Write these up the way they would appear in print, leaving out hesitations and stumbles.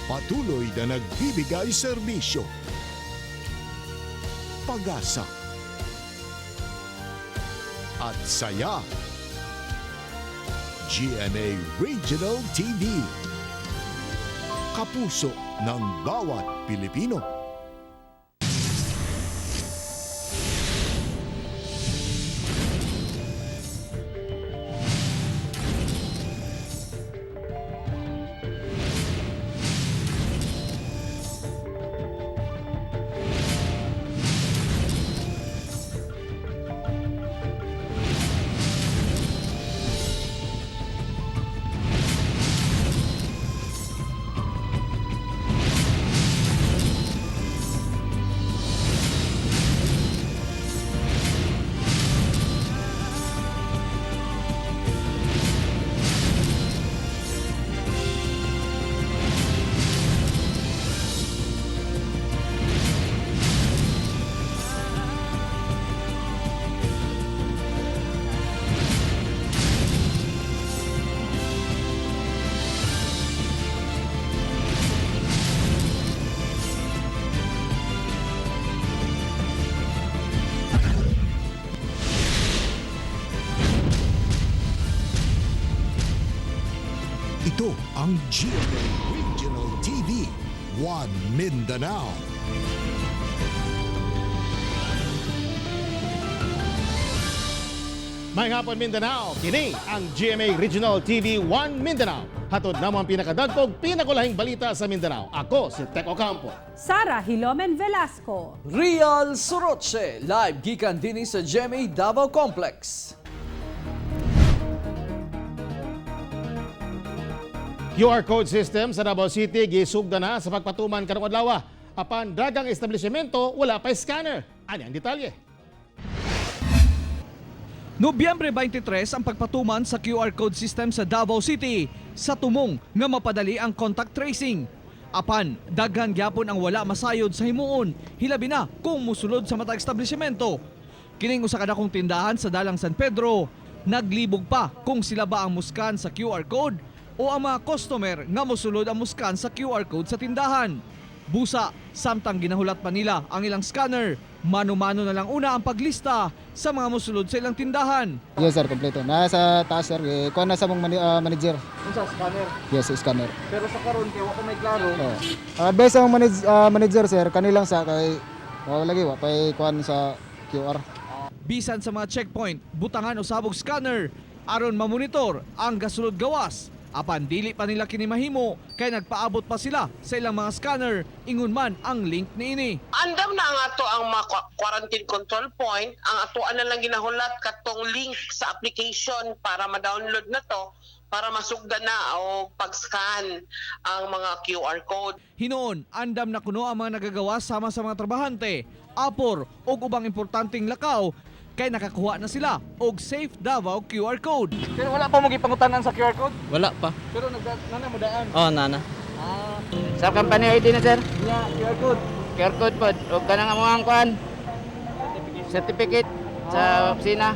Patuloy na nagbibigay serbisyo, pag-asa, at saya. GMA Regional TV. Kapuso ng bawat Pilipino. Ito ang GMA Regional TV, One Mindanao. May hapon, Mindanao, kini ang GMA Regional TV 1 Mindanao. Hatod namo ang pinakadagkog, pinakulahing balita sa Mindanao. Ako si Teko Campo. Sara Hilomen Velasco. Real Soroche, live gikan dinhi sa GMA Davao Complex. QR code system sa Davao City gisugda na sa pagpatuman karong adlaw. Apan dagang establishmento wala pa scanner. Ani ang detalye. Nobyembre 23 ang pagpatuman sa QR code system sa Davao City sa tumong nga mapadali ang contact tracing. Apan, daghan gyapon ang wala masayod sa himuon, hilabi na kung musulod sa matag establishmento. Kining usa ka dakong tindahan sa Dalang San Pedro, naglibog pa kung sila ba ang muskan sa QR code o ang mga customer nga mosulod ang muskan sa QR code sa tindahan. Busa, samtang ginahulat pa nila ang ilang scanner, mano-mano na lang una ang paglista sa mga musulod sa ilang tindahan. Yes sir, kompleto. Nasa taas sir, eh, kuha na sa mong manager. Unsa scanner? Yes, scanner. Pero sa karon kay wa pa may klaro. Oh. Advice sa mong manager sir, kanilang sa kay wa lagi wa pay kuan sa QR. Bisan sa mga checkpoint, butangan o sabog scanner aron mamonitor ang gasulod gawas. Apan dili pa nila kini mahimo kay nagpaabot pa sila sa ilang mga scanner ingon man ang link niini. Andam na nga to ang mga quarantine control point. Ang atoan na lang ginahulat katong link sa application para ma-download na to para masugdan na o pag-scan ang mga QR code. Hinoon, andam na kuno ang mga nagagawa sama sa mga trabahante, apor og ubang importanteng lakaw kay nakakuha na sila og Safe Davao QR code. Pero wala pa mo gipangutanan sa QR code? Wala pa. Pero nagdana mo daan. Oh, nana. Sa company ID na sir. Nya QR code. QR code pod og kanang among kuan. Certificate sa opisina.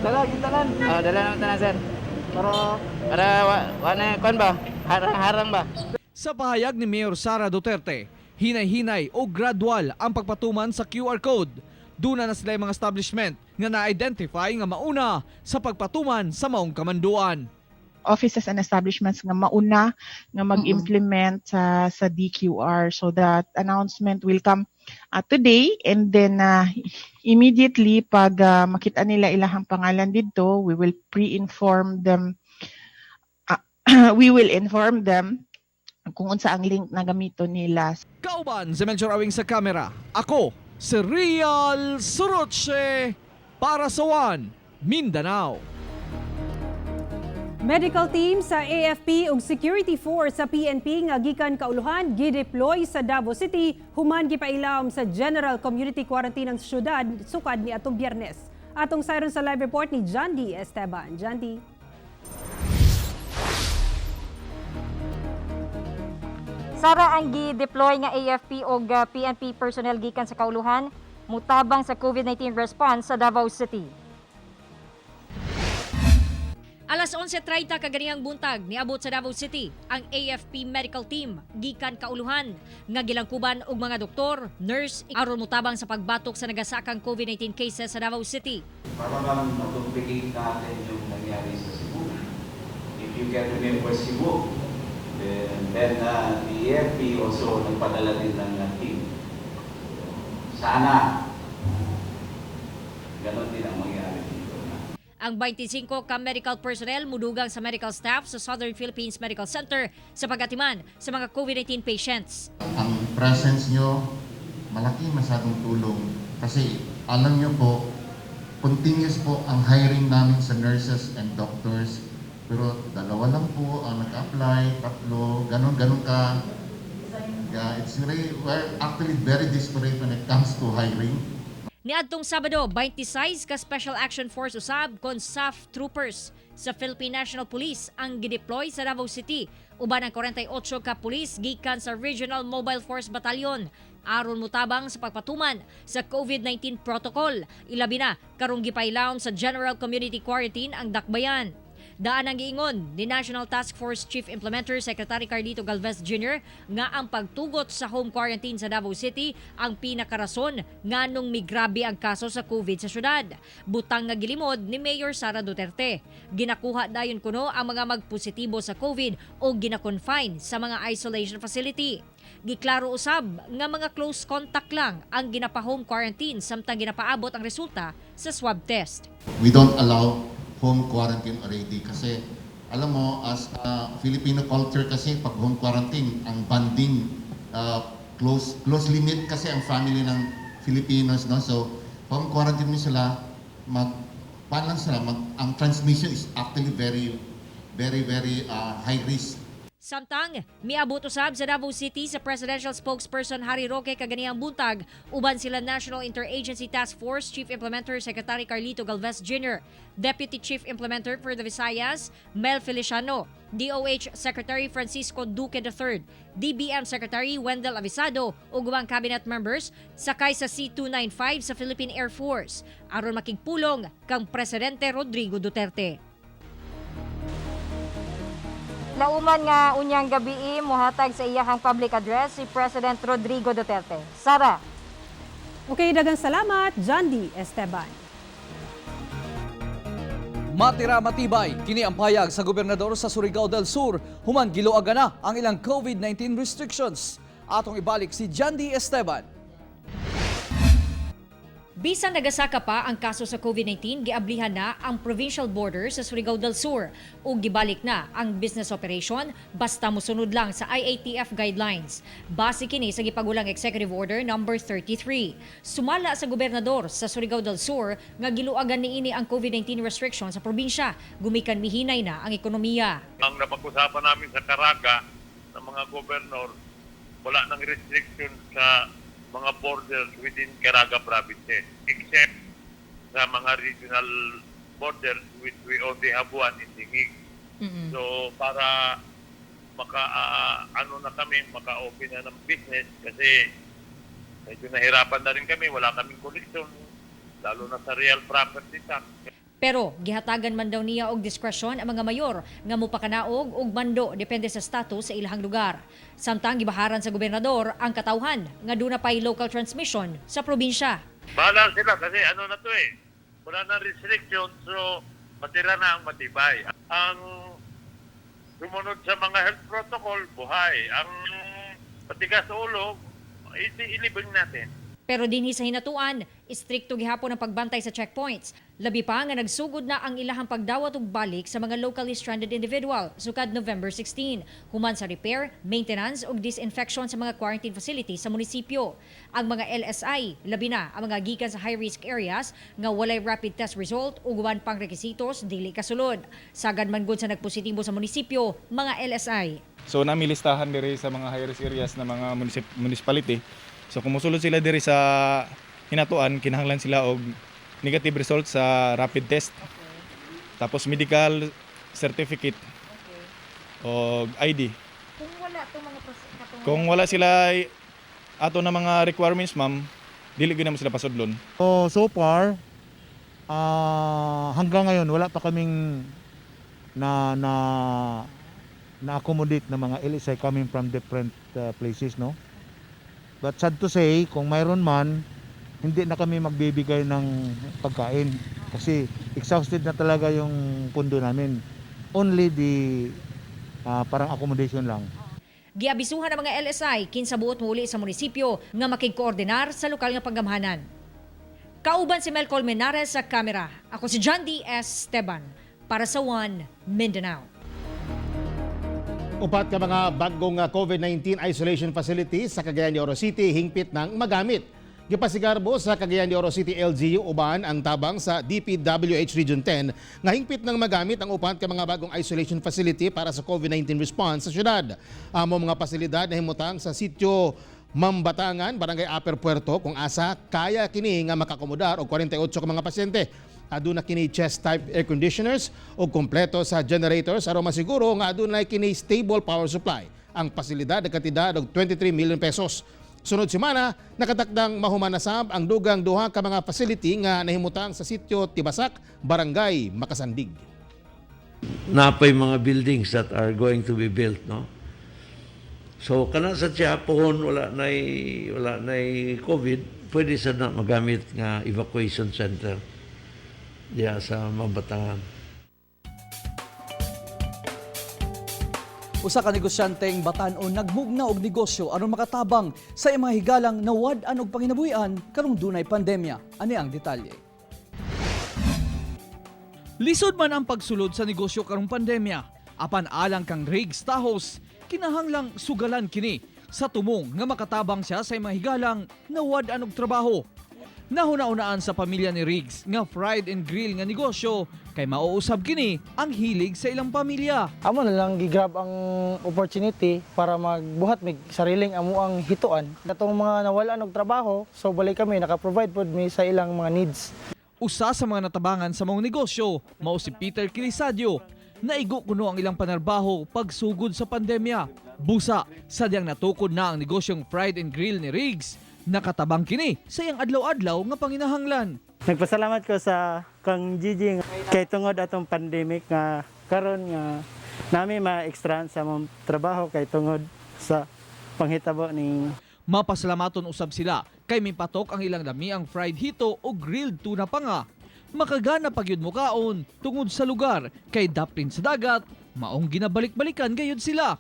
Dala gintanan Oh, dala naman tanan sir. para Para wa na kuan ba? Harang-harang ba? Sa pahayag ni Mayor Sara Duterte, hinay-hinay o gradual ang pagpatuman sa QR code. Duna na sila yung mga establishment nga na-identify nga mauna sa pagpatuman sa maong kamanduan. Offices and establishments nga mauna nga mag-implement sa DQR, so that announcement will come today and then immediately pag makita nila ilahang pangalan didto, we will pre-inform them, we will inform them kung unsa ang link na gamiton nila. Kauban si Melchor Awing sa kamera. Ako, si Real Soroche para sa One, Mindanao. Medical team sa AFP ug security force sa PNP nga gikan kauluhan gideploy sa Davao City human gipailawom sa General Community Quarantine ang syudad sukad ni atong Biyernes. Atong sayron sa live report ni John D. Esteban. John D. Sara, ang gi-deploy nga AFP og PNP personnel gikan sa kauluhan mutabang sa COVID-19 response sa Davao City. Alas 11:30 kaganihang buntag, niabot sa Davao City ang AFP medical team gikan kauluhan nga gilangkuban og mga doktor, nurse aron motabang sa pagbatok sa nagasakang COVID-19 cases sa Davao City. Para bang ma-duplicate natin yung nangyari sa Cebu. If you can remember Cebu, then the AFP also nagpadala din ng team. Sana, ganon din ang mangyari dito. Ang 25 ka medical personnel mudugang sa medical staff sa Southern Philippines Medical Center sa pagatiman sa mga COVID-19 patients. Ang presence nyo, malaki masyadong tulong. Kasi alam nyo po, continuous po ang hiring namin sa nurses and doctors. Pero dalawa lang po ang nag-apply, tatlo, ganun, ganun ka. Yeah, it's really, we're actually very desperate when it comes to hiring. Niadtong Sabado, 26 ka Special Action Force usab kon SAF troopers sa Philippine National Police ang gideploy sa Davao City uban ang 48 ka pulis gikan sa Regional Mobile Force Battalion aron motabang sa pagpatuman sa COVID-19 protocol, ilabi na karong gipailawom sa General Community Quarantine ang dakbayan. Daan ang giingon ni National Task Force Chief Implementer Secretary Carlito Galvez Jr. nga ang pagtugot sa home quarantine sa Davao City ang pinakarason nganong migrabe ang kaso sa COVID sa syudad. Butang nga gilimod ni Mayor Sara Duterte. Ginakuha dayon kuno ang mga magpositibo sa COVID o gina-confine sa mga isolation facility. Giklaro usab nga mga close contact lang ang ginapa-home quarantine samtang ginapaabot ang resulta sa swab test. We don't allow home quarantine already kasi alam mo, as a Filipino culture kasi, pag home quarantine, ang bonding, close close limit kasi ang family ng Filipinos, no? So home quarantine mo sila, mag paano lang sila mag, ang transmission is actually very, very, very high risk. Samtang, miabot usab sa Davao City sa Presidential Spokesperson Harry Roque kaganihang buntag uban sila National Interagency Task Force Chief Implementer Secretary Carlito Galvez Jr., Deputy Chief Implementer for the Visayas Mel Feliciano, DOH Secretary Francisco Duque III, DBM Secretary Wendell Avisado ug ubang cabinet members sakay sa C-295 sa Philippine Air Force aron makigpulong kang Presidente Rodrigo Duterte. Lauman nga unyang gabii mohatag sa iyahang public address si President Rodrigo Duterte. Sara. Okay, daghang salamat, Jandy Esteban. Matira matibay, kini ang payag sa gobernador sa Surigao del Sur, human giluagan na ang ilang COVID-19 restrictions. Atong ibalik si Jandy Esteban. Bisan nagasaka pa ang kaso sa COVID-19, giablihan na ang provincial border sa Surigao del Sur ug gibalik na ang business operation basta mosunod lang sa IATF guidelines. Base kini sa gipagulang Executive Order number 33. Sumala sa gobernador sa Surigao del Sur nga giluagan niini ang COVID-19 restriction sa probinsya, gumikan mihinay na ang ekonomiya. Ang napag-usapan namin sa Caraga ng mga gobernador, wala nang restriction sa mga borders within Caraga provinces except sa mga regional borders, which we only have one in Lingig. So para maka ano na kami, maka-open na ng business kasi medyo nahirapan na rin kami, wala kaming collection, lalo na sa real property tax. Pero gihatagan man daw niya og diskresyon ang mga mayor nga mopakanaog og mando depende sa status sa ilahang lugar. Samtang gibaharan sa gobernador ang katawhan nga duna pay local transmission sa probinsya. Bahala sila kasi ano na to eh. Wala na restriction, so matira na ang matibay. Ang sumunod sa mga health protocol, buhay. Ang matigas ulo, ilibing natin. Pero dinhi sa Hinatuan, istrikto gihapon ang pagbantay sa checkpoints. Labi pa nga nagsugod na ang ilahang pagdawat og balik sa mga locally stranded individual sukad November 16, human sa repair, maintenance ug disinfection sa mga quarantine facilities sa munisipyo. Ang mga LSI, labi na ang mga gikan sa high-risk areas nga walay rapid test result ug uban pang rekisitos, dili kasulod. Sagad man gud sa nagpositibo sa munisipyo, mga LSI. So nami listahan diri sa mga high risk areas na mga municipality. So kung mosulod sila diri sa Hinatuan, kinahanglan sila og negative result sa rapid test. Tapos medical certificate o ID. Kung wala itong mga Kung wala sila ato na mga requirements, ma'am, dili gyud namo sila pasudlon. So, so far, hanggang ngayon wala pa kaming na na na accommodate ng mga LSI coming from different places, no? But sad to say, kung mayroon man, hindi na kami magbibigay ng pagkain kasi exhausted na talaga yung pondo namin. Only the parang accommodation lang. Giabisuhan ang mga LSI kinsa buot mouli sa munisipyo nga makigkoordinar sa lokal nga panggamhanan. Kauban si Mel Colmenares sa kamera. Ako si John D. S. Esteban para sa One Mindanao. 4 ka mga bagong COVID-19 isolation facilities sa Cagayan de Oro City hingpit ng magamit. Gipasigarbo sa Cagayan de Oro City LGU uban ang tabang sa DPWH Region 10 nga hingpit ng magamit ang 4 ka mga bagong isolation facility para sa COVID-19 response sa syudad. Amo mga pasilidad na himutang sa sitio Mambatangan, Barangay Upper Puerto, kung asa kaya kini nga makakomodar og 48 ka mga pasyente. Aduna kini chest type air conditioners o kompleto sa generators aron masiguro nga adunay kini stable power supply. Ang pasilidad nagkantidad og 23 million pesos. Sunod semana, nakatakdang mahuman na sab ang dugang 2 ka mga facility nga nahimutang sa sitio Tibasak, Barangay Makasandig. Napay mga buildings that are going to be built, no? So kana sa Chiapohon, wala nay COVID, pwede sa na magamit nga evacuation center diya sa Mambatangan. Usa ka negosyanteng batan-on nagmugna og negosyo aron makatabang sa iyang mga higalang nawad-an og panginabuhian karong dunay pandemya. Ani ang detalye. Lisod man ang pagsulod sa negosyo karong pandemya. Apan alang kang Riggs Tahos, kinahanglang sugalan kini sa tumong nga makatabang siya sa iyang mga higalang nawad-an og trabaho. Nahuna-unaan sa pamilya ni Riggs nga fried and grill nga negosyo kay mauusab kini ang hilig sa ilang pamilya. Amo na lang gi-grab ang opportunity para magbuhat mig sariling amo ang hituan. Katong mga nawalan og trabaho, so balik kami naka-provide pod mi sa ilang mga needs. Usa sa mga natabangan sa mga negosyo, mao si Peter Quilisadio. Naigo kuno ang ilang panarbaho pagsugod sa pandemya. Busa, sadyang natukod na ang negosyong fried and grill ni Riggs. Nakatabang kini sa iyang adlaw-adlaw nga panginahanglan. Nagpasalamat ko sa kang Gigi kay tungod atong pandemic nga karon nga nami ma-extra sa among trabaho kay tungod sa panghitabo ning. Mapasalamaton usab sila kay mipatok ang ilang lamiang fried hito o grilled tuna pa nga. Makagana pa gyud mokaon tungod sa lugar kay daplin sa dagat, maong ginabalik-balikan gayud sila.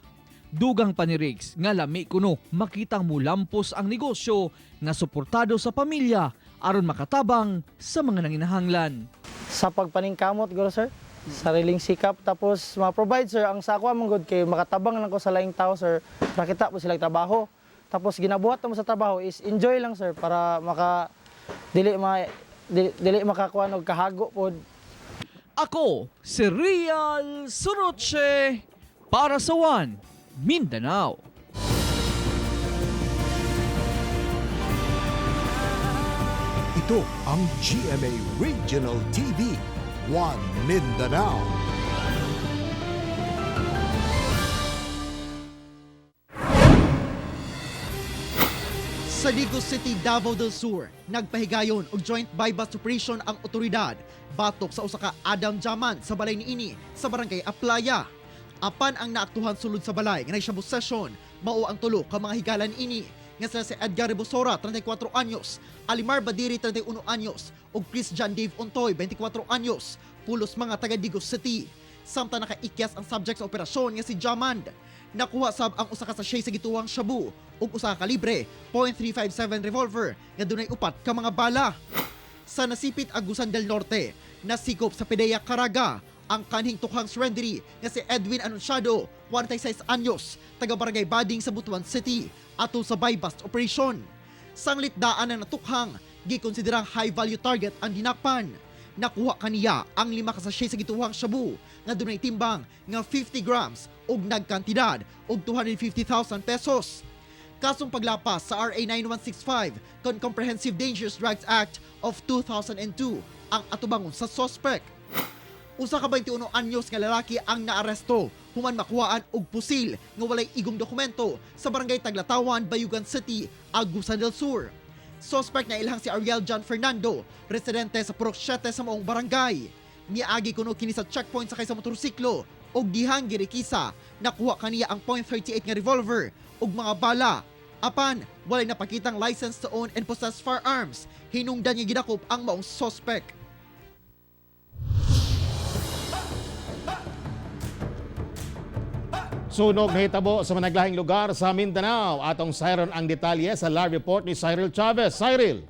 Dugang pa ni Riggs nga lami kuno makitang mulampos ang negosyo nga suportado sa pamilya aron makatabang sa mga nanginahanglan. Sa pagpaningkamot guro, sir, sariling sikap, tapos ma-provide, sir. Ang sa ako man gud kay makatabang lang ko sa laing tao, sir, nakita po sila trabaho, tapos ginabuhat mo sa trabaho is enjoy lang, sir, para maka dili ma dili, dili makakuha og kahago pod. Ako si Real Suroche para sa One Mindanao. Ito ang GMA Regional TV, One Mindanao. Sa Digos City, Davao del Sur, nagpahigayon og joint buy-bust operation ang otoridad batok sa usa ka Adam Jaman sa balay niini sa barangay Aplaya. Apan ang naaktuhan sulod sa balay nga nagshabu session mao ang tulo ka mga higalan ini nga sila si Edgar Rebosora, 34 anyos, Alimar Badiri, 31 anyos, ug Chris John Dave Ontoy, 24 anyos, pulos mga taga Digos City. Samtang nakaikyas ang subject sa operasyon nga si Jamand. Nakuha sab ang usa ka sachet sa gituwang shabu ug usa ka kalibre .357 revolver nga dunay 4 ka mga bala. Sa Nasipit, Agusan del Norte, nasikop sa PDEA Caraga ang kanhing tukhang surrendery nga si Edwin Anunciado, 46 anyos, taga Barangay Bading sa Butuan City, atol sa buy-bust operation. Sanglit daan ang natukhang, gikonsiderang high value target ang dinakpan. Nakuha kaniya ang 5 ka sachet sa gituhang shabu nga dunay timbang nga 50 grams ug nagkantidad og 250,000 pesos. Kasong paglapas sa RA 9165 kon Comprehensive Dangerous Drugs Act of 2002 ang atubangon sa suspect. Usa ka 21 anyos nga lalaki ang naaresto human makuhaan og pusil nga walay igong dokumento sa barangay Taglatawan, Bayugan City, Agusan del Sur. Suspect na ilhang si Ariel John Fernando, residente sa Purok 7 sa maong barangay. Niagi kuno kini sa checkpoint sakay sa motorsiklo og dihang girikisa, nakuha kaniya ang .38 nga revolver ug mga bala. Apan walay napakitang license to own and possess firearms. Hinungdan nga gidakop ang maong suspect. Sunog nahitabo sa managlahing lugar sa Mindanao. Atong sayron ang detalye sa live report ni Cyril Chavez. Cyril.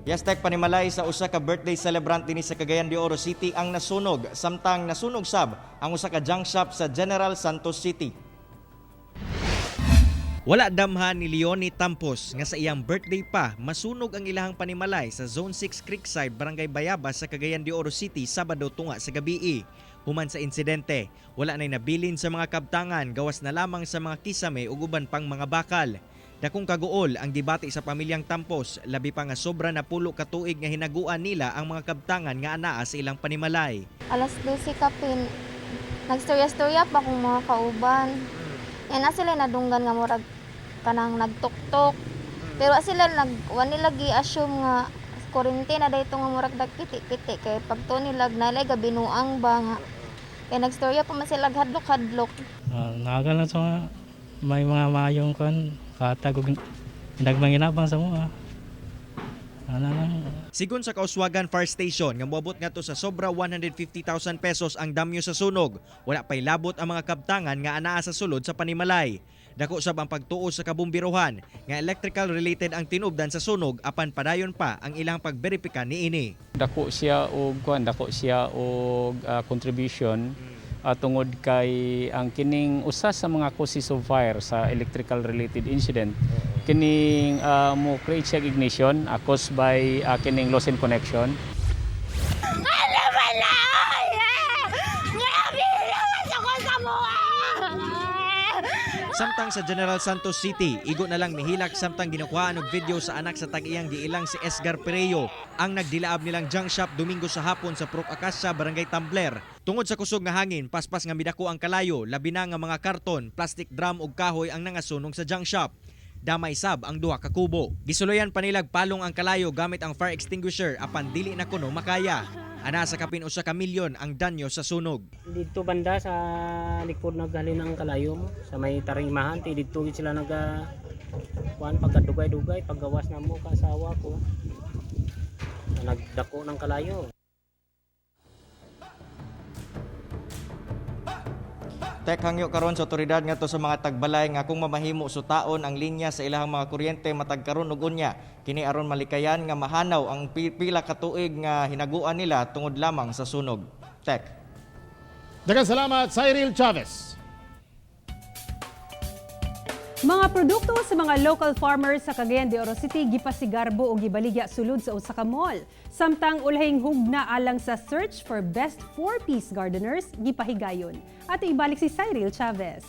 Yes, Tek, panimalay sa usa ka birthday celebrant dinhi sa Cagayan de Oro City ang nasunog, samtang nasunog sab ang usa ka junk shop sa General Santos City. Wala damhan ni Leonie Tampos nga sa iyang birthday pa masunog ang ilahang panimalay sa Zone 6 Creekside, Barangay Bayabas sa Cagayan de Oro City, Sabado tunga sa gabii. Human sa insidente, wala na'y nabilin sa mga kabtangan gawas na lamang sa mga kisame ug uban pang mga bakal. Dakong kaguol ang gibati sa pamilyang Tampos, labi pa nga sobra na 10 ka tuig nga hinaguan nila ang mga kabtangan nga anaa sa ilang panimalay. Alas 12 kapin, nagstorya-storya pa kong mga kauban. Yan na sila nadunggan nga murag kanang nagtuktok. Pero sila nag wa nila gi-assume nga kurente na dayto nga murag nagpiti-piti kay pagtuo nila nalay gabinuang ba nga. Kay nagstorya pa man sila hadlok-hadlok. Nagal na sa mga may mga mayong kan katag og nagmanginabang sa mga. Ano lang. Sigon sa Kauswagan Fire Station nga moabot ngadto sa sobra 150,000 pesos ang damyo sa sunog. Wala pay labot ang mga kabtangan nga anaa sa sulod sa panimalay. Dako sab ang pagtuo sa kabumbirohan nga electrical related ang tinubdan sa sunog, apan padayon pa ang ilang pagberipika niini. Dako siya og kuan, dako siya og contribution tungod kay ang kining usa sa mga causes of fire sa electrical related incident, kining mo create siya ignition caused by kining loss in connection. Samtang sa General Santos City, igo na lang mihilak samtang ginukuhaan og video sa anak sa tag-iyang giilang si Esgar Pereo ang nagdilaab nilang junk shop Domingo sa hapon sa Prok Acacia, Barangay Tambler. Tungod sa kusog nga hangin, paspas nga midako ang kalayo, labi na nga mga karton, plastic drum ug kahoy ang nangasunog sa junk shop. Damay sab ang duha ka kubo. Gisuloyan pa nilag palong ang kalayo gamit ang fire extinguisher apan dili na kuno makaya. Ana sa kapin 1 ka milyon ang danyo sa sunog. Dito banda sa likod naghalin ang kalayo mo sa may tarimahan ti dito gid sila naga kuan pagkadugay-dugay paggawas na mo kasawa ko nagdako ng kalayo. Tek, hangyo karon sa otoridad ngadto sa mga tagbalay nga kung mamahimo sutaon ang linya sa ilahang mga kuryente matag karon ug unya. Kini aron malikayan nga mahanaw ang pila ka tuig nga hinaguan nila tungod lamang sa sunog. Tek. Daghang salamat, Cyril Chavez. Mga produkto sa mga local farmers sa Cagayan de Oro City gipasigarbo o gibaligya sulod sa usa ka mall. Samtang ulahing hugna alang sa search for best four-piece gardeners gipahigayon. Ato ibalik si Cyril Chavez.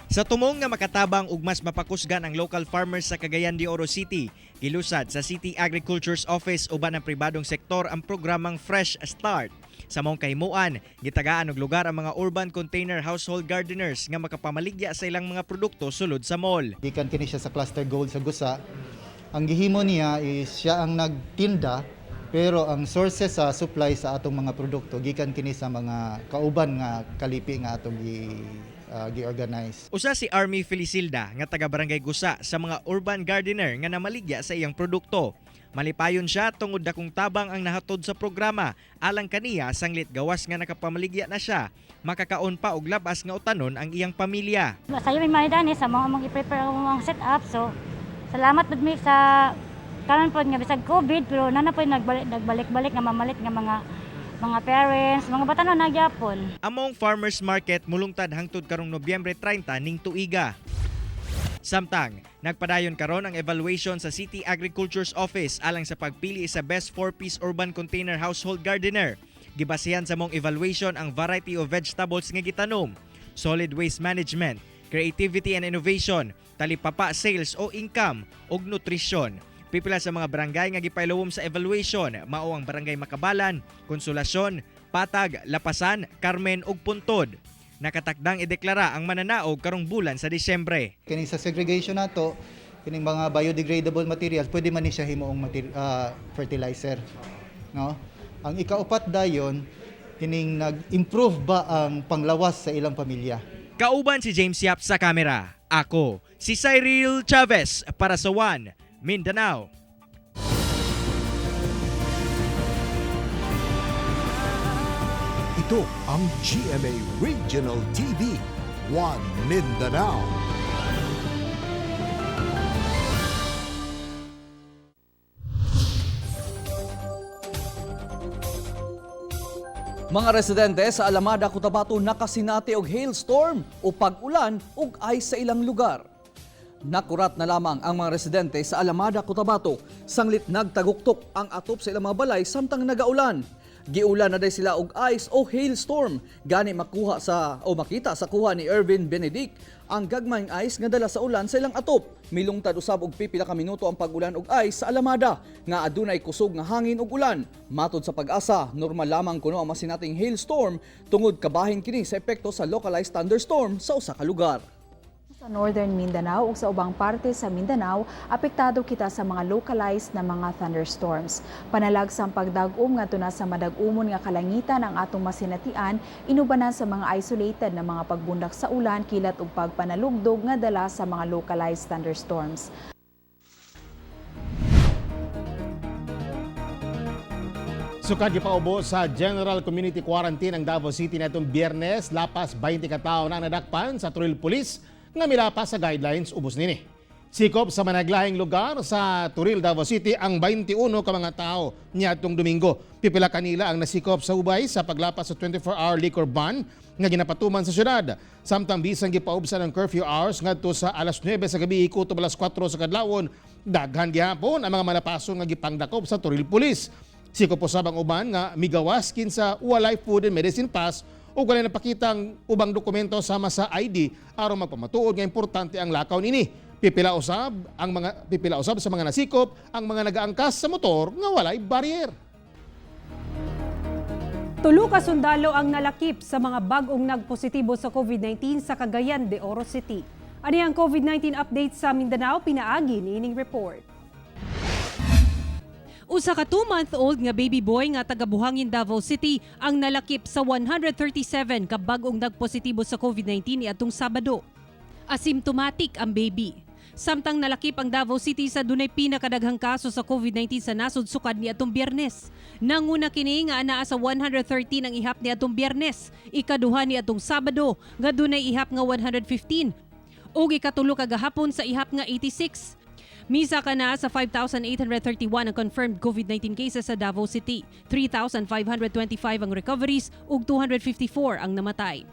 Sa tumong nga makatabang ug mas mapakusgan ang local farmers sa Cagayan de Oro City, gilusad sa City Agriculture's Office uban ang pribadong sektor ang programang Fresh Start. Sa maong kahimuan, gitagaan og lugar ang mga urban container household gardeners nga makapamaligya sa ilang mga produkto sulod sa mall. Gikan kini siya sa Cluster Gold sa Gusa. Ang gihimo niya is siya ang nagtinda, pero ang sources sa supply sa atong mga produkto gikan kini sa mga kauban nga kalipi nga atong gi-organize. Usa si Army Felicilda nga taga Barangay Gusa sa mga urban gardener nga namaligya sa iyang produkto. Malipayon siya tungod dakong tabang ang nahatod sa programa. Alang kaniya, sanglit gawas nga nakapamaligya na siya, makakaon pa og labas nga utanon ang iyang pamilya. Sayo may manidani sa mga among i-prepare ang mga set up. So salamat pud mi sa karon pod nga bisag COVID pero nana pod nagbalik nagbalik-balik nga mamalit nga mga parents, mga bata na nagyapon. Among farmers market mulungtad hangtod karong Nobyembre 30 ning tuiga. Samtang, nagpadayon karon ang evaluation sa City Agriculture's Office alang sa pagpili sa best four-piece urban container household gardener. Gibasihan sa mong evaluation ang variety of vegetables nga gitanom, solid waste management, creativity and innovation, talipapa sales o income, ug nutrisyon. Pipila sa mga barangay nga gipailawom sa evaluation mao ang Barangay Makabalan, Konsolasyon, Patag, Lapasan, Carmen ug Puntod. Nakatakdang ideklara ang mananaog karong bulan sa Disyembre. Kini sa segregation nato Kining mga biodegradable materials pwede man ni siya himuong fertilizer, no? Ang ikaupat dayon, kining nag-improve ba ang panglawas sa ilang pamilya. Kauban si James Yap sa kamera. Ako, si Cyril Chavez para sa One Mindanao. Ito ang GMA Regional TV, One Mindanao. Mga residente sa Alamada, Cotabato nakasinati og hailstorm o pag-ulan ug ice sa ilang lugar. Nakurat na lamang ang mga residente sa Alamada, Cotabato sanglit nagtaguktok ang atop sa ilang mga balay samtang nagaulan. Giulan na day sila og ice o hailstorm. Gani makuha sa o makita sa kuha ni Ervin Benedict ang gagmayng ice nga dala sa ulan sa ilang atop. Milungtad usab og pipila ka minuto ang pag-ulan og ice sa Alamada nga adunay kusog nga hangin ug ulan. Matod sa Pag-asa, normal lamang kuno ang masinating hailstorm tungod kabahin kini sa epekto sa localized thunderstorm sa usa ka lugar. Sa Northern Mindanao ug sa ubang parte sa Mindanao, apektado kita sa mga localized na mga thunderstorms. Panalag sa pagdag-om ngadto na sa madag-umon nga kalangitan ang atong masinatian, inubanan sa mga isolated na mga pagbundak sa ulan, kilat ug pagpanalugdog nga dala sa mga localized thunderstorms. Sukad gipaubo sa General Community Quarantine ang Davao City natong Biyernes, lapas 20 ka tawo na ang nadakpan sa Turil Police nga milapas sa guidelines ubos nini. Sikop sa managlahing lugar sa Turil, Davao City ang 21 ka mga tao niadtong Domingo. Pipila kanila ang nasikop sa ubay sa paglapas sa 24-hour liquor ban nga ginapatuman sa syudad. Samtang bisan gipaubsan ang curfew hours ngadto sa alas 9 sa gabi kutob alas 4 sa kadlawon, daghan gihapon ang mga malapason nga gipangdakop sa Turil Police. Sikop usab ang uban nga migawas kinsa walay food and medicine pass o walay napakitang ubang dokumento sama sa ID aron magpamatuod nga importante ang lakaw nini. Pipila usab sa mga nasikop ang mga nagaangkas sa motor nga walay barrier. Tulo ka sundalo ang nalakip sa mga bag-ong nagpositibo sa COVID-19 sa Cagayan de Oro City. Ani ang COVID-19 update sa Mindanao, pinaagi niining report. Usa ka 2-month-old nga baby boy nga taga Buhangin, Davao City ang nalakip sa 137 ka bag-ong nagpositibo sa COVID-19 niadtong Sabado. Asymptomatic ang baby. Samtang nalakip ang Davao City sa dunay pinakadaghang kaso sa COVID-19 sa nasod sukad niadtong Biyernes. Nanguna kini nga anaa sa 113 ang ihap niadtong Biyernes, ikaduha niadtong Sabado nga dunay ihap nga 115 ug ikatulo kagahapon sa ihap nga 86. Misa ka na sa 5,831 ang confirmed COVID-19 cases sa Davao City. 3,525 ang recoveries ug 254 ang namatay.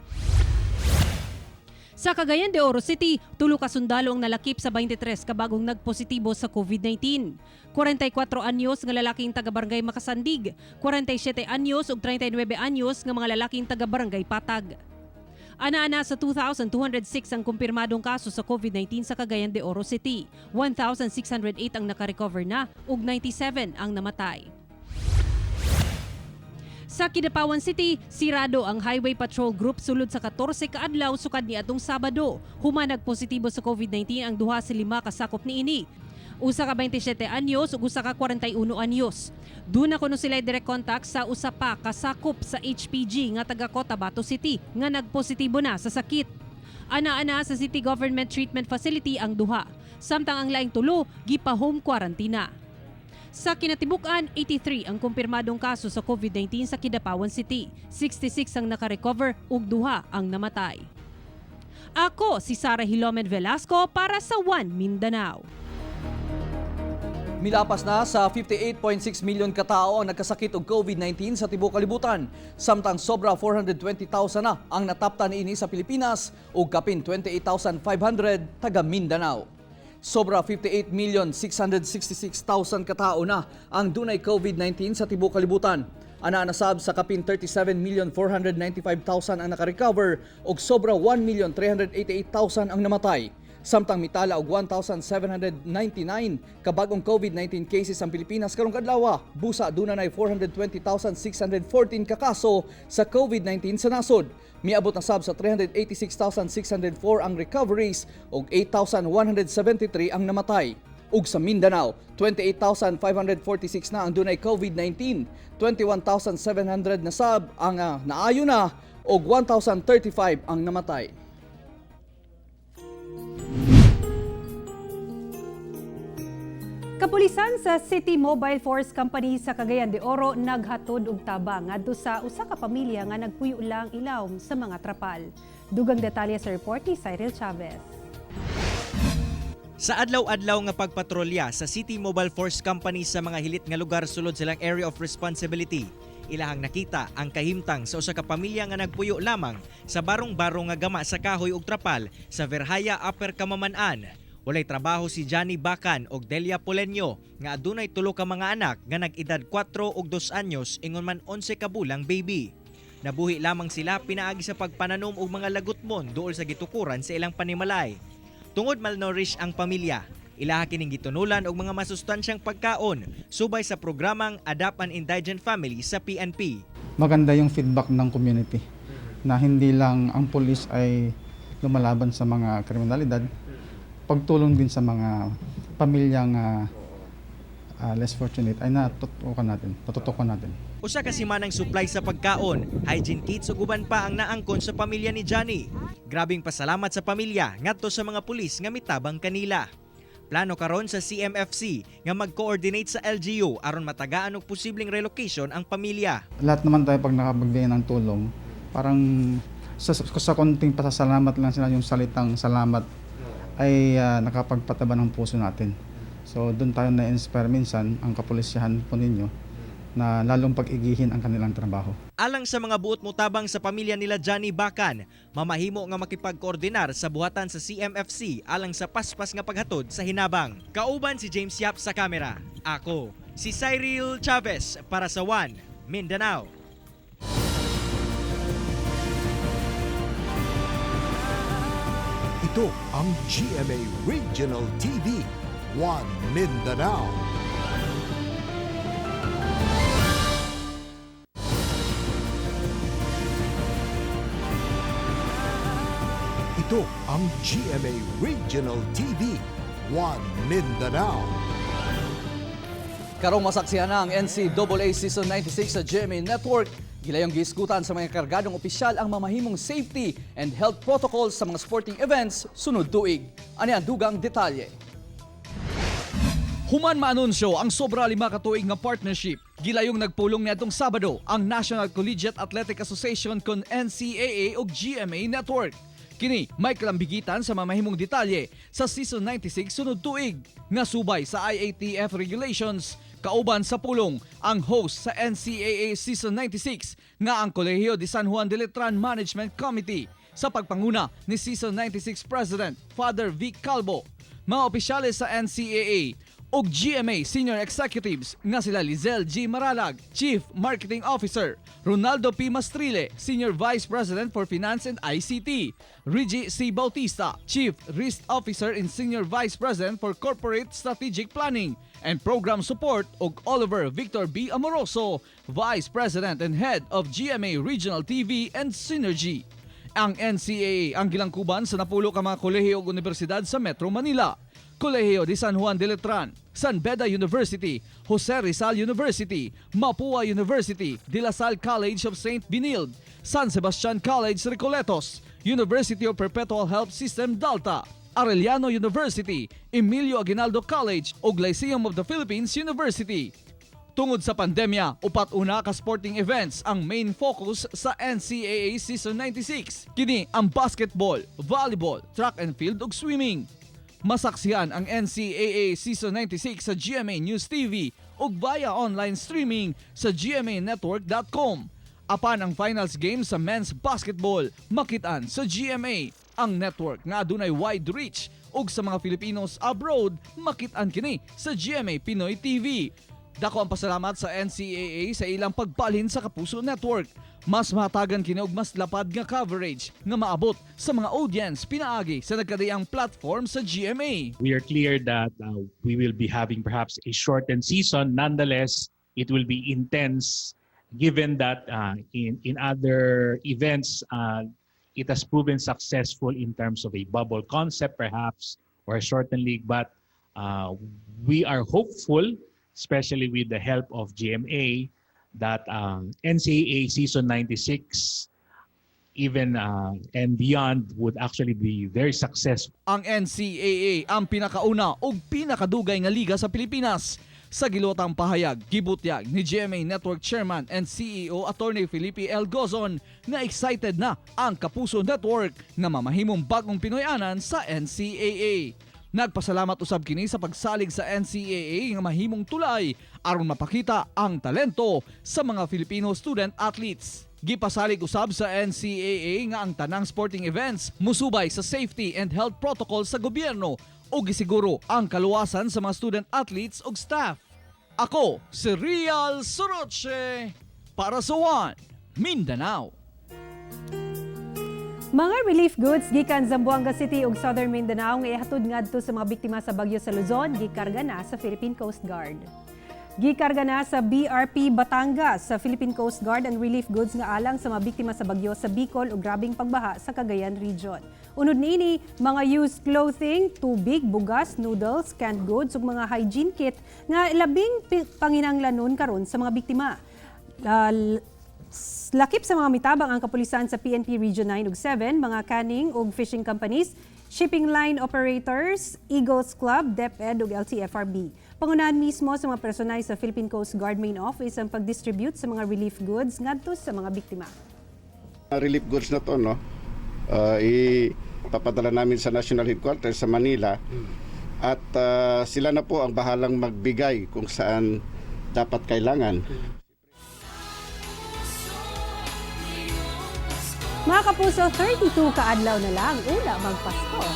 Sa Cagayan de Oro City, tulo ka sundalo ang nalakip sa 23 ka bagong nagpositibo sa COVID-19. 44 anyos nga lalaking taga-barangay Makasandig, 47 anyos ug 39 anyos nga mga lalaking taga-barangay Patag. Ana-ana sa 2,206 ang kumpirmadong kaso sa COVID-19 sa Cagayan de Oro City. 1,608 ang nakarecover na ug 97 ang namatay. Sa Kidapawan City, sirado ang Highway Patrol Group sulod sa 14 ka adlaw sukad niadtong Sabado. Human nagpositibo sa COVID-19 ang duha sa lima kasakop niini. Usa ka 27 anyos ug usa ka 41 anyos. Duna kuno sila direct contact sa usa pa kasakop sa HPG nga taga Cotabato City nga nagpositibo na sa sakit. Ana-ana sa City Government Treatment Facility ang duha. Samtang ang laing tulo gipa home quarantine. Sa kinatibuk-an, 83 ang kumpirmadong kaso sa COVID-19 sa Kidapawan City. 66 ang nakarecover ug duha ang namatay. Ako si Sara Hilomen Velasco para sa One Mindanao. Milapas na sa 58.6 milyon katao ang nagkasakit og COVID-19 sa tibuok kalibutan. Samtang sobra 420,000 na ang nataptan niini sa Pilipinas ug kapin 28,500 taga Mindanao. Sobra 58,666,000 katao na ang dunay COVID-19 sa tibuok kalibutan. Ana nasab sa kapin 37,495,000 ang nakarecover ug sobra 1,388,000 ang namatay. Samtang mitala og 1,799 ka bag-ong COVID-19 cases ang Pilipinas karong kadlawa, busa aduna nay 420,614 ka kaso sa COVID-19 sa nasod. Miabot na sab sa 386,604 ang recoveries ug 8,173 ang namatay. Ug sa Mindanao, 28,546 na ang dunay COVID-19, 21,700 na sab ang naayo na ug 1,035 ang namatay. Kapulisan sa City Mobile Force Company sa Cagayan de Oro naghatod og tabang ngadto sa usa ka pamilya nga nagpuyo lang ilawom sa mga trapal. Dugang detalye sa report ni Cyril Chavez. Sa adlaw-adlaw nga pagpatrolya sa City Mobile Force Company sa mga hilit nga lugar sulod silang area of responsibility, ilahang nakita ang kahimtang sa usa ka pamilya nga nagpuyo lamang sa barong-barong nga gama sa kahoy ug trapal sa Verhaya Upper Kamaman-an. Walay trabaho si Johnny Bacan og Delia Polenyo nga adunay tulo ka mga anak nga nag-edad 4 ug 2 anyos ingon man 11 ka bulang baby. Nabuhi lamang sila pinaagi sa pagpananom og mga lagutmon duol sa gitukuran sa ilang panimalay. Tungod malnourished ang pamilya, ilaha kining gitunulan og mga masustansyang pagkaon subay sa programang Adapt an Indigent Family sa PNP. Maganda yung feedback ng community na hindi lang ang pulis ay lumalaban sa mga kriminalidad, pagtulong din sa mga pamilyang less fortunate ay natutukan natin. Usa ka simanang supply sa pagkaon, hygiene kits ug uban pa ang naangkon sa pamilya ni Johnny. Grabing pasalamat sa pamilya ngadto sa mga pulis nga mitabang kanila. Plano karon sa CMFC nga mag-coordinate sa LGU aron matagaan og posibleng relocation ang pamilya. Lahat naman tayo pag nakapagbigay ng tulong, parang sa konting pasasalamat lang sila, yung salitang salamat ay nakapagpataba ng puso natin. So doon tayo na-inspire minsan ang kapulisyahan po ninyo na lalong pag-igihin ang kanilang trabaho. Alang sa mga buot motabang sa pamilya nila Johnny Bacan, mamahimo nga makipagkoordinar sa buhatan sa CMFC alang sa paspas nga paghatod sa hinabang. Kauban si James Yap sa kamera. Ako, si Cyril Chavez para sa One Mindanao. Ito ang GMA Regional TV, One Mindanao. Ito ang GMA Regional TV, One Mindanao. Karong masaksihan na ang NCAA Season 96 sa GMA Network. Gilayong giiskutan sa mga kargadong opisyal ang mamahimong safety and health protocols sa mga sporting events sunod tuig. Ani ang dugang detalye. Human maanunsyo ang sobra 5 ka tuig nga partnership. Gilayong nagpulong niadtong Sabado ang National Collegiate Athletic Association kon NCAA ug GMA Network. Kini may kalambigitan sa mamahimong detalye sa Season 96 sunod tuig nga subay sa IATF regulations. Kauban sa pulong ang host sa NCAA Season 96 nga ang Colegio de San Juan de Letran Management Committee sa pagpanguna ni Season 96 President Father Vic Calvo. Mga opisyales sa NCAA ug GMA Senior Executives nga sila Lizelle G. Maralag, Chief Marketing Officer, Ronaldo P. Mastrile, Senior Vice President for Finance and ICT, Reggie C. Bautista, Chief Risk Officer and Senior Vice President for Corporate Strategic Planning and Program Support ug Oliver Victor B. Amoroso, Vice President and Head of GMA Regional TV and Synergy. Ang NCAA ang gilangkuban sa 10 ka mga kolehiyo ug universidad sa Metro Manila. Colegio de San Juan de Letran, San Beda University, Jose Rizal University, Mapua University, De La Salle College of St. Benilde, San Sebastian College Recoletos, University of Perpetual Help System Delta, Arellano University, Emilio Aguinaldo College ug Lyceum of the Philippines University. Tungod sa pandemya, upat una ka sporting events ang main focus sa NCAA Season 96. Kini ang basketball, volleyball, track and field ug swimming. Masaksihan ang NCAA Season 96 sa GMA News TV ug via online streaming sa gmanetwork.com. Apan ang finals game sa men's basketball makitaan sa GMA, ang network nga adunay wide reach, ug sa mga Filipinos abroad makitaan kini sa GMA Pinoy TV. Dako ang pasalamat sa NCAA sa ilang pagbalhin sa Kapuso Network. Mas matagan kini og mas lapad nga coverage nga maabot sa mga audience pinaagi sa nagkadaiyang platform sa GMA. We are clear that we will be having perhaps a shortened season. Nonetheless, it will be intense given that in other events, it has proven successful in terms of a bubble concept perhaps or a shortened league. But we are hopeful, especially with the help of GMA, that NCAA season 96 even and beyond would actually be very successful. Ang NCAA ang pinakauna ug pinakadugay nga liga sa Pilipinas. Sa gilotang pahayag, gibutyag ni GMA Network Chairman and CEO Attorney Felipe L. Gozon nga excited na ang Kapuso Network nga mamahimong bagong Pinoyanan sa NCAA. Nagpasalamat usab kini sa pagsalig sa NCAA nga mahimong tulay aron mapakita ang talento sa mga Filipino student athletes. Gipasalig usab sa NCAA nga ang tanang sporting events musubay sa safety and health protocol sa gobyerno ug gisiguro ang kaluwasan sa mga student athletes ug staff. Ako si Real Soroche para sa One Mindanao. Mga relief goods gikan Zamboanga City ug Southern Mindanao nga ihatod ngadto sa mga biktima sa bagyo sa Luzon gikarga na sa Philippine Coast Guard. Gikarga na sa BRP Batangas sa Philippine Coast Guard ang relief goods nga alang sa mga biktima sa bagyo sa Bicol ug grabeng pagbaha sa Cagayan Region. Unod niini, mga used clothing, tubig, bugas, noodles, canned goods ug mga hygiene kit nga labing panginanglanon karon sa mga biktima. Lakip sa mga mitabang ang kapulisan sa PNP Region 9 ug 7, mga canning ug fishing companies, shipping line operators, Eagles Club, DepEd ug LTFRB. Pangunahan mismo sa mga personay sa Philippine Coast Guard Main Office ang pag-distribute sa mga relief goods ngadto sa mga biktima. Relief goods na to, no? Ipapadala namin sa National Headquarters sa Manila at sila na po ang bahalang magbigay kung saan dapat kailangan. Mga kapuso, 32 kaadlaw na lang una magpasko.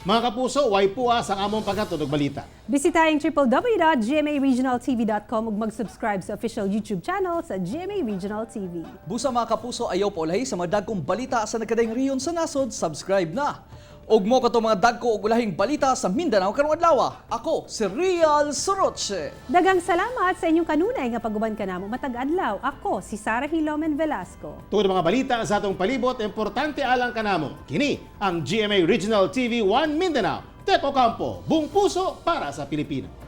Mga kapuso, way puas ang among paghatod og balita. Bisitahin www.gmaregionaltv.com ug mag-subscribe sa official YouTube channel sa GMA Regional TV. Busa, mga kapuso, ayaw paulahi sa mga dagkong balita sa nagkadaiyang rehiyon sa nasod, subscribe na. Ug mo kato mga dagko ug ulahing balita sa Mindanao karong adlaw. Ako si Real Soroche. Daghang salamat sa inyong kanunay nga pag-uban kanamo matag adlaw. Ako si Sarah Hilomen Velasco. Tungod mga balita sa atong palibot, importante alang kanamo. Kini ang GMA Regional TV 1 Mindanao. Tek Ocampo, buong puso para sa Pilipinas.